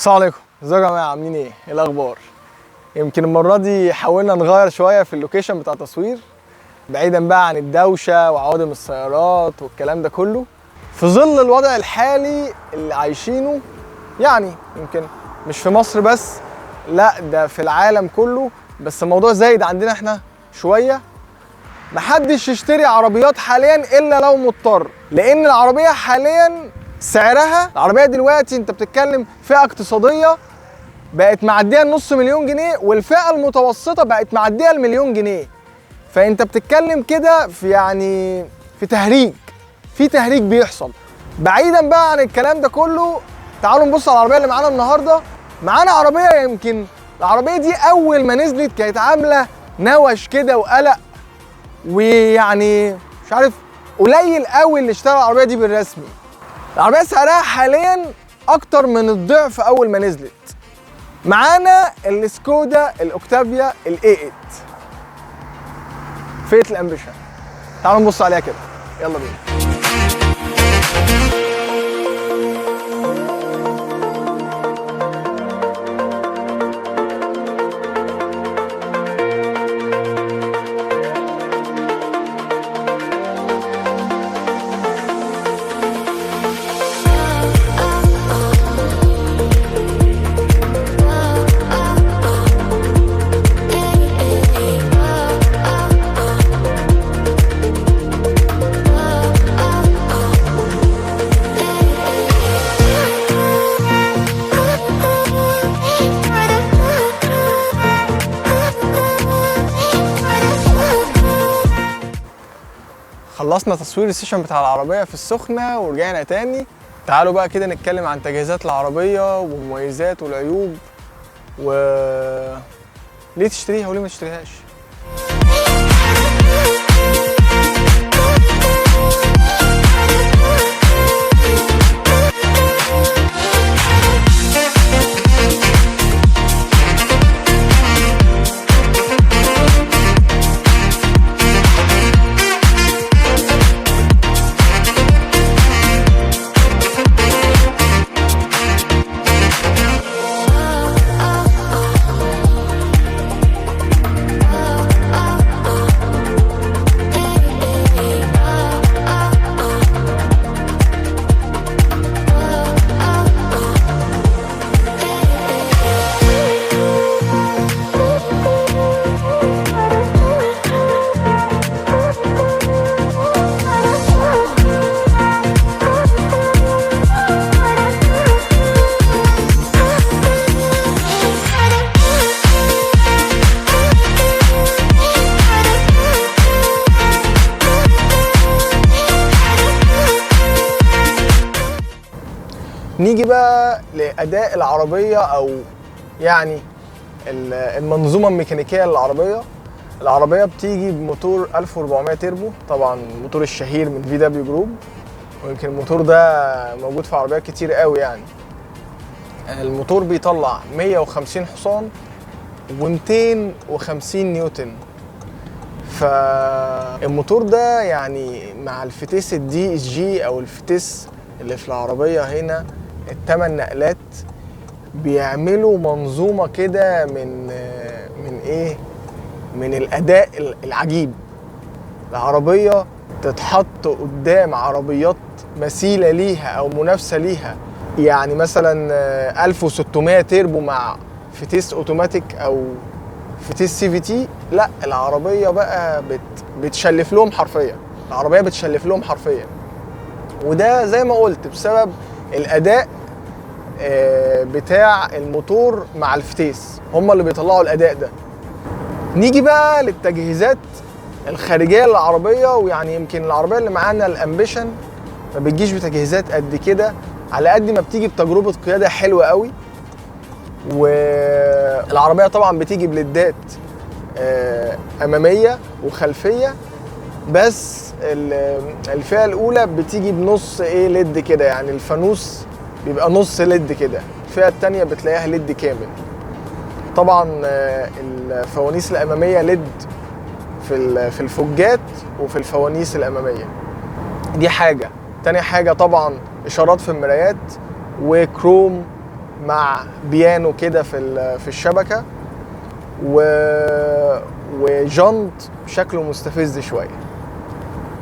السلام عليكم، ازيكم يا جماعه؟ عاملين ايه؟ ايه الاخبار؟ يمكن المرة دي حاولنا نغير شوية في ال location بتاع التصوير، بعيدا بقى عن الدوشة وعوادم السيارات والكلام ده كله، في ظل الوضع الحالي اللي عايشينه. يعني يمكن مش في مصر بس، لا ده في العالم كله، بس الموضوع زايد عندنا احنا شوية. محدش يشتري عربيات حاليا الا لو مضطر، لان العربية حاليا سعرها، العربية دلوقتي انت بتتكلم فئة اقتصادية بقت معدية النص مليون جنيه، والفئة المتوسطة بقت معدية المليون جنيه. فانت بتتكلم كده في يعني في تهريج، في تهريج بيحصل. بعيدا بقى عن الكلام ده كله، تعالوا نبص على العربية اللي معانا النهارده. معانا عربية، يمكن العربية دي اول ما نزلت كانت عامله نوش كده وقلق، ويعني مش عارف، قليل قوي اللي اشترى العربية دي بالرسمي. العربية سعرها حاليا اكتر من الضعف اول ما نزلت. معانا السكودا الاوكتافيا ال A8 فئة ال Ambition. تعالوا نبص عليها كده، يلا بينا. خلصنا تصوير ال session بتاع العربية في السخنة ورجعنا تاني. تعالوا بقى كده نتكلم عن تجهيزات العربية والمميزات والعيوب، و ليه تشتريها وليه ما تشتريهاش. نيجي بقى لأداء العربية، أو يعني المنظومة الميكانيكية للعربية. العربية بتيجي بموتور 1400 تربو، طبعا الموتور الشهير من VW Group، ويمكن الموتور ده موجود في عربيات كتير قوي. يعني الموتور بيطلع 150 حصان و250 نيوتن. فالموتور ده يعني مع الفتيس ال DSG او الفتيس اللي في العربية هنا التمن نقلات، بيعملوا منظومة كده من ايه، من الاداء العجيب. العربية تتحط قدام عربيات مثيلة ليها او منافسة ليها، يعني مثلا 1600 تربو مع فتيس اوتوماتيك او فتيس CVT، لا العربية بقى بتشلف لهم حرفيا، العربية بتشلف لهم حرفيا. وده زي ما قلت بسبب الاداء بتاع الموتور مع الفتيس، هما اللي بيطلعوا الاداء ده. نيجي بقى للتجهيزات الخارجية للعربية، ويعني يمكن العربية اللي معانا ال Ambition ما بتجيش بتجهيزات قد كده، على قد ما بتيجي بتجربه قيادة حلوة قوي. والعربية طبعا بتيجي بليدات امامية وخلفيه، بس الفئة الاولى بتيجي بنص ايه LED كده، يعني الفانوس بيبقى نص LED كده. الفئة الثانية بتلاقيها LED كامل. طبعا الفوانيس الامامية LED في الفجات وفي الفوانيس الامامية، دي حاجة. تاني حاجة طبعا اشارات في المرايات وكروم مع بيانو كده في الشبكة، وجنط شكله مستفز شوية.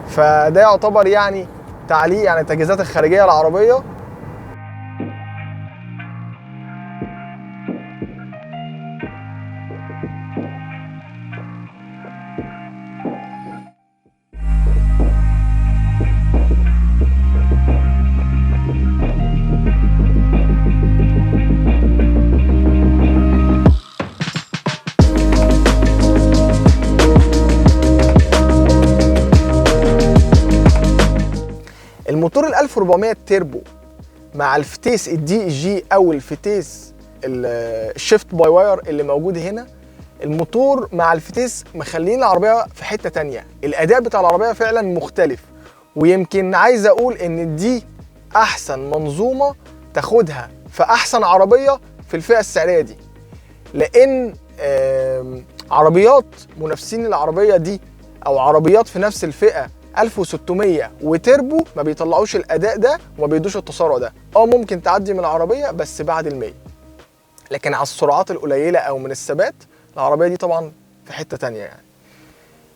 فده يعتبر يعني تعليق يعني التجهيزات الخارجية العربية. الموتور ال 1400 تيربو مع الفتيس ال DSG او الفتيس ال shift by wire اللي موجود هنا، الموتور مع الفتيس مخلين العربية في حتة تانية. الاداء بتاع العربية فعلا مختلف، ويمكن عايز اقول ان دي احسن منظومة تاخدها في احسن عربية في الفئة السعرية دي، لان عربيات منافسين العربية دي او عربيات في نفس الفئة 1600 وتربو ما بيطلعوش الاداء ده وما بيدوش التسارع ده. ممكن تعدي من العربية بس بعد ال100، لكن على السرعات القليلة او من الثبات العربية دي طبعا في حتة تانية يعني.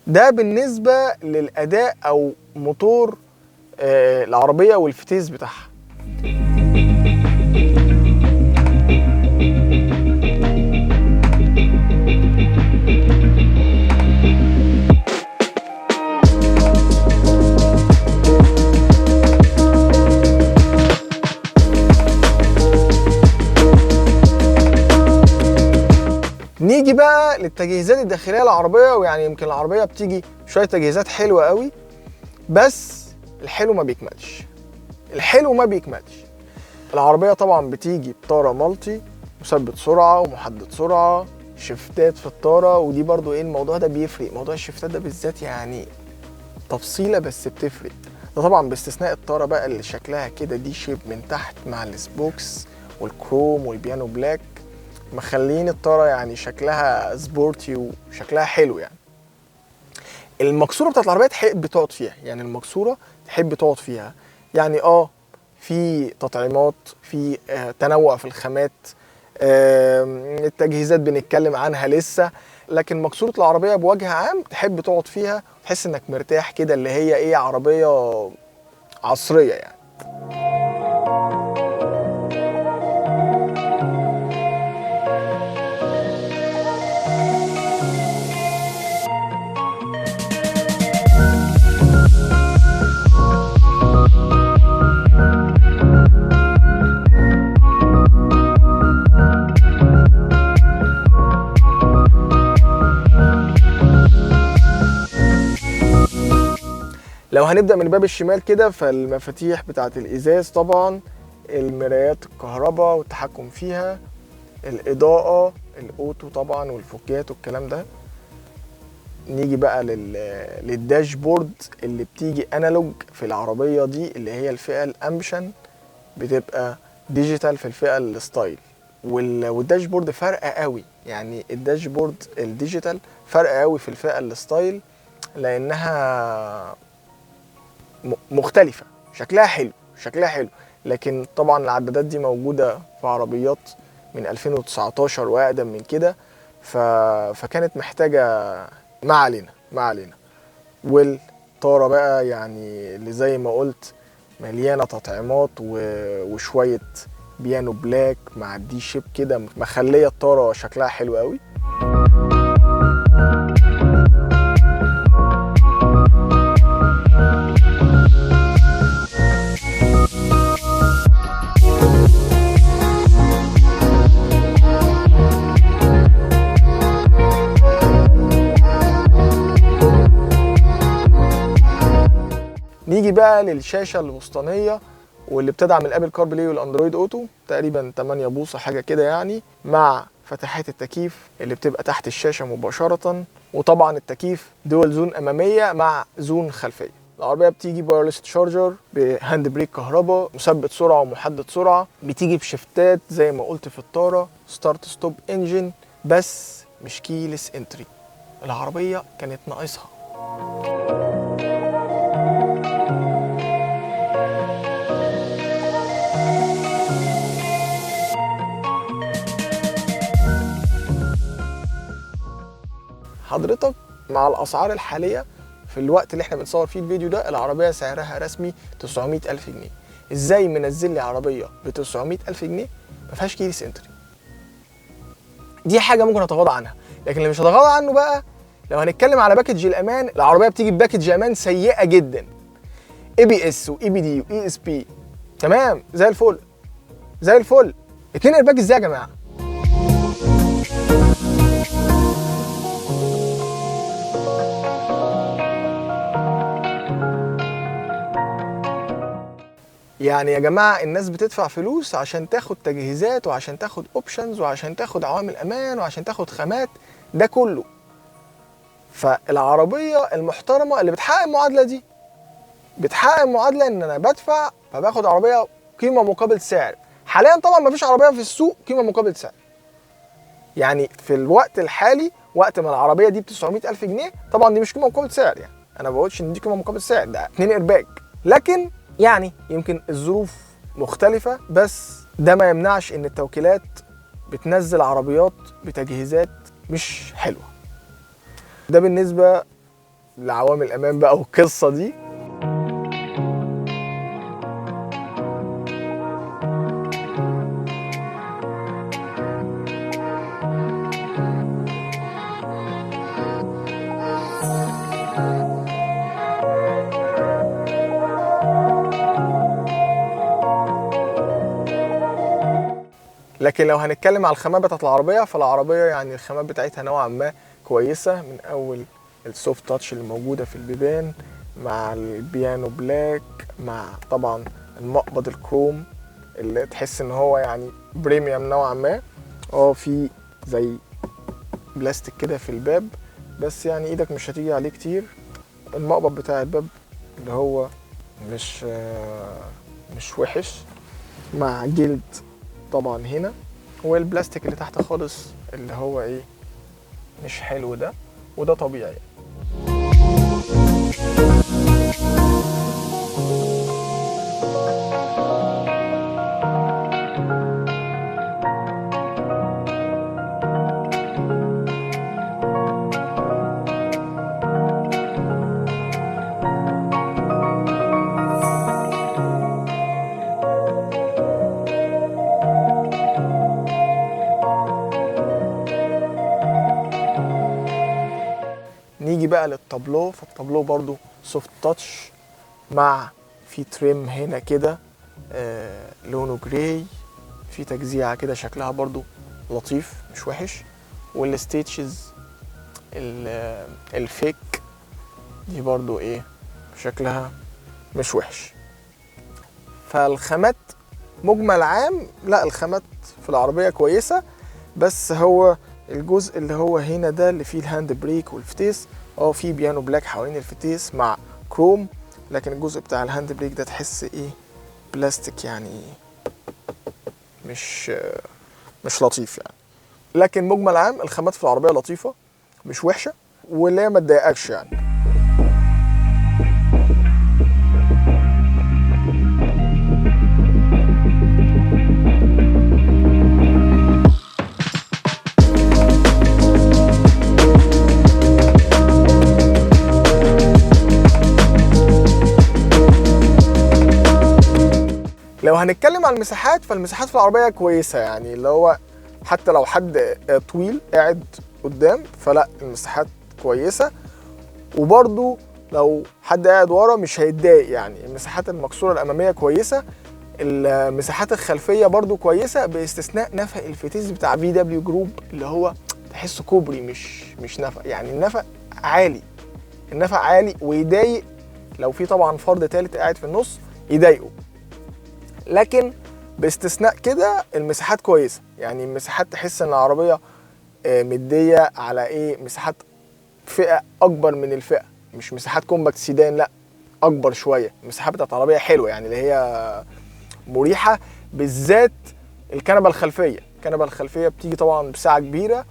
ده بالنسبة للاداء او موتور العربية والفتيس بتاعها. نيجي بقى للتجهيزات الداخلية العربية، ويعني يمكن العربية بتيجي شوية تجهيزات حلوة قوي، بس الحلو ما بيكملش. الحلو ما بيكملش. العربية طبعا بتيجي بطاره multi، مثبت سرعة ومحدد سرعة، شفتات في الطاره، ودي برضو ايه الموضوع ده بيفرق، موضوع الشفتات ده بالذات يعني تفصيله بس بتفرق. ده طبعا باستثناء الطاره بقى اللي شكلها كده D shape من تحت مع ال spokes والكروم وال piano black، مخلين الطاره يعني شكلها sporty وشكلها حلو يعني. المكسورة بتاعت العربية تحب تقعد فيها، يعني المكسورة تحب تقعد فيها يعني. في تطعيمات، في تنوع في الخامات، التجهيزات بنتكلم عنها لسه، لكن مكسورة العربية بوجه عام تحب تقعد فيها، تحس انك مرتاح كده، اللي هي ايه، عربية عصرية يعني. لو هنبدأ من باب الشمال كده، فالمفاتيح بتاعت الإزاز طبعا، المرايات الكهرباء والتحكم فيها، الإضاءة، ال auto طبعا، والفوكات والكلام ده. نيجي بقى لل dashboard اللي بتيجي analog في العربية دي، اللي هي الفئة ال Ambition، بتبقى digital في الفئة ال Style. وال dashboard فرقة قوي يعني، ال dashboard ال digital فرقة قوي في الفئة ال Style، لأنها مختلفة، شكلها حلو، شكلها حلو. لكن طبعا العدادات دي موجودة في عربيات من 2019 وأقدم من كده، فكانت محتاجة. ما علينا ما علينا. والطارة بقى يعني اللي زي ما قلت مليانة تطعيمات وشوية piano black مع ال D shape كده، مخلية الطارة شكلها حلو قوي. نيجي بقى للشاشه الوسطانيه واللي بتدعم ال Apple CarPlay وال Android Auto، تقريبا 8 بوصه حاجة كده يعني، مع فتحات التكييف اللي بتبقى تحت الشاشة مباشرة، وطبعا التكييف dual zone امامية مع zone خلفية. العربية بتيجي wireless charger، ب hand brake كهرباء، مثبت سرعة ومحدد سرعة، بتيجي بشفتات زي ما قلت في الطاره، start stop engine، بس مش keyless entry. العربية كانت ناقصها. حضرتك مع الاسعار الحالية في الوقت اللي احنا بنصور فيه الفيديو ده، العربية سعرها رسمي 900,000 جنيه. ازاي منزل لي عربية ب 900,000 جنيه ما فيهاش keyless entry؟ دي حاجة ممكن اتغاضى عنها، لكن اللي مش هتغاضى عنه بقى لو هنتكلم على package الامان، العربية بتيجي ب package امان سيئه جدا، اي بي اس واي بي دي واي اس بي، تمام زي الفل زي الفل. 2 ايرباج ازاي يا جماعة؟ يعني يا جماعة الناس بتدفع فلوس عشان تاخد تجهيزات وعشان تاخد options وعشان تاخد عوامل امان وعشان تاخد خامات، ده كله. فالعربيه المحترمة اللي بتحقق المعادلة دي، بتحقق المعادلة ان انا بدفع فباخد عربية قيمة مقابل سعر. حاليا طبعا مفيش عربية في السوق قيمة مقابل سعر. يعني في الوقت الحالي وقت ما العربية دي ب 900,000 جنيه، طبعا دي مش قيمة مقابل سعر، يعني انا ما بقولش ان دي قيمة مقابل سعر، ده 2 ايرباج، لكن يعني يمكن الظروف مختلفة، بس ده ما يمنعش ان التوكيلات بتنزل عربيات بتجهيزات مش حلوة. ده بالنسبة لعوامل الامان بقى والقصه دي. لكن لو هنتكلم على الخامات بتاعت العربية، فالعربيه يعني الخامات بتاعتها نوعا ما كويسة، من اول ال soft touch اللي موجودة في البيبان مع ال piano black، مع طبعا المقبض الكروم اللي تحس ان هو يعني premium نوعا ما. في زي بلاستيك كده في الباب، بس يعني ايدك مش هتيجي عليه كتير. المقبض بتاع الباب اللي هو مش وحش، مع جلد طبعا هنا، والبلاستيك اللي تحت خالص اللي هو ايه مش حلو ده، وده طبيعي. نيجي بقى للتابلو، فالتابلو برضو soft touch مع في trim هنا كده لونه gray، في تجزيعة كده شكلها برضو لطيف مش وحش. وال stitches ال fake دي برضو ايه شكلها مش وحش. فالخامات مجمل عام لا، الخامات في العربية كويسة، بس هو الجزء اللي هو هنا ده اللي فيه ال hand brake والفتيس، في piano black حوالين الفتيس مع كروم، لكن الجزء بتاع ال hand brake ده تحس ايه بلاستيك، يعني مش لطيف يعني. لكن مجمل عام الخامات في العربية لطيفة مش وحشة، واللي هي ما تضايقكش يعني. لو هنتكلم عن المساحات، فالمساحات في العربية كويسة، يعني اللي هو حتى لو حد طويل قاعد قدام فلا المساحات كويسة، وبرده لو حد قاعد ورا مش هيتضايق يعني. المساحات المكسورة الأمامية كويسة، المساحات الخلفية برده كويسة، باستثناء نفق الفتيس بتاع VW Group اللي هو تحسه كوبري مش نفق، يعني النفق عالي، النفق عالي ويضايق لو في طبعا فرد ثالث قاعد في النص يضايقه. لكن باستثناء كده المساحات كويسة، يعني المساحات تحس ان العربية مديه على ايه مساحات فئة اكبر من الفئة، مش مساحات compact sedan، لا اكبر شوية. المساحات بتاعت العربية حلوة يعني، اللي هي مريحه، بالذات الكنبة الخلفية. الكنبة الخلفية بتيجي طبعا بسعة كبيرة،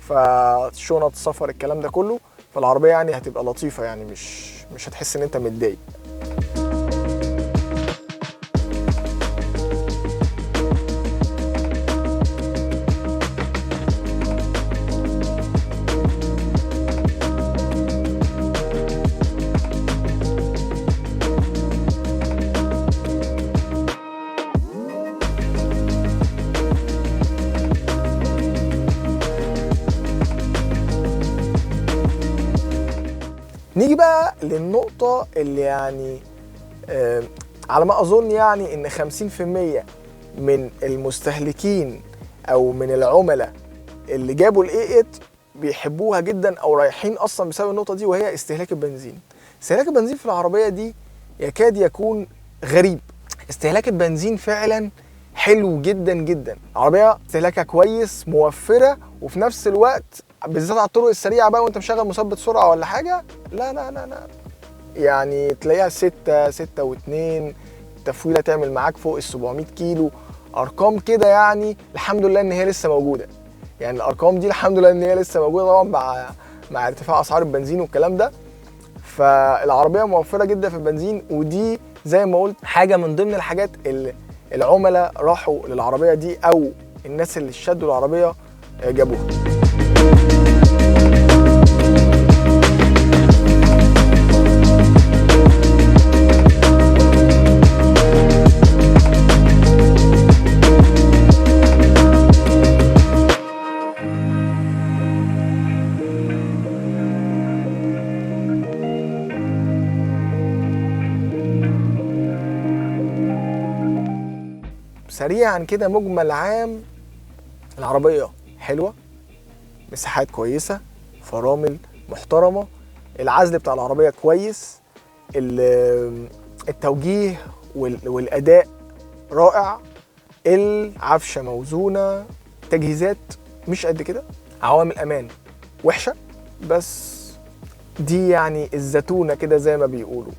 فشنط سفر الكلام ده كله، فالعربيه يعني هتبقى لطيفة، يعني مش هتحس ان انت متضايق. نيجي بقى للنقطة اللي يعني على ما اظن يعني ان 50% من المستهلكين او من العملاء اللي جابوا ال A8 بيحبوها جدا او رايحين اصلا بسبب النقطة دي، وهي استهلاك البنزين. استهلاك البنزين في العربية دي يكاد يكون غريب. استهلاك البنزين فعلا حلو جدا جدا، العربية استهلاكها كويس، موفره، وفي نفس الوقت بالذات على الطرق السريعة بقى وانت مشغل مثبت سرعة ولا حاجة، لا لا لا لا، يعني تلاقيها 6 6 و2، تفويله تعمل معاك فوق ال 700 كيلو، ارقام كده يعني الحمد لله ان هي لسه موجودة. يعني الارقام دي الحمد لله ان هي لسه موجودة طبعا مع ارتفاع اسعار البنزين والكلام ده. فالعربيه موفره جدا في البنزين، ودي زي ما قلت حاجة من ضمن الحاجات اللي العملاء راحوا للعربية دي او الناس اللي شدوا العربية جابوها. سريعا كده مجمل عام، العربية حلوة، مساحات كويسة، فرامل محترمة، العزل بتاع العربية كويس، التوجيه والأداء رائع، العفشة موزونة، تجهيزات مش قد كده، عوامل أمان وحشة، بس دي يعني الزتونة كده زي ما بيقولوا.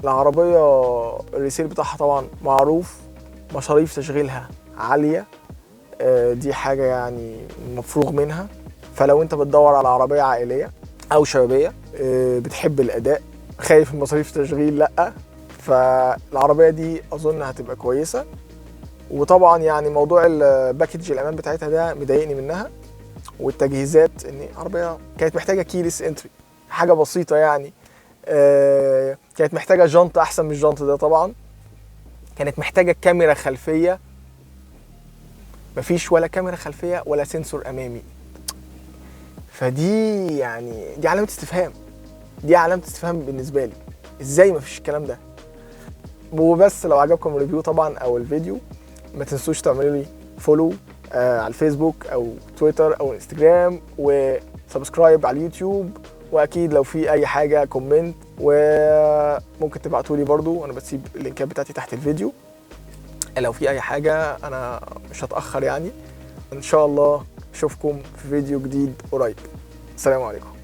العربية الريسيل بتاعها طبعا معروف، مصاريف تشغيلها عالية، دي حاجة يعني مفروغ منها. فلو انت بتدور على عربية عائلية او شبابية، بتحب الاداء، خايف من مصاريف تشغيل، لأ، فالعربية دي اظن هتبقى كويسة. وطبعا يعني موضوع ال package الامان بتاعتها ده مضايقني منها، والتجهيزات ان عربية كانت محتاجة keyless entry، حاجة بسيطة يعني، كانت محتاجة جنط احسن من الجنط ده طبعا، كانت محتاجة كاميرا خلفية، مفيش ولا كاميرا خلفية ولا sensor أمامي. فدي يعني دي علامة استفهام، دي علامة استفهام بالنسبة لي، ازاي مفيش الكلام ده. وبس لو عجبكم ال review طبعا او الفيديو، ما تنسوش تعملوا لي follow على الفيسبوك او تويتر او انستجرام، و subscribe على اليوتيوب، واكيد لو في اي حاجة comment، وممكن تبعتوا لي برضو، انا بسيب اللينكات بتاعتي تحت الفيديو لو في اي حاجة، انا مش هتاخر يعني. ان شاء الله اشوفكم في فيديو جديد قريب. السلام عليكم.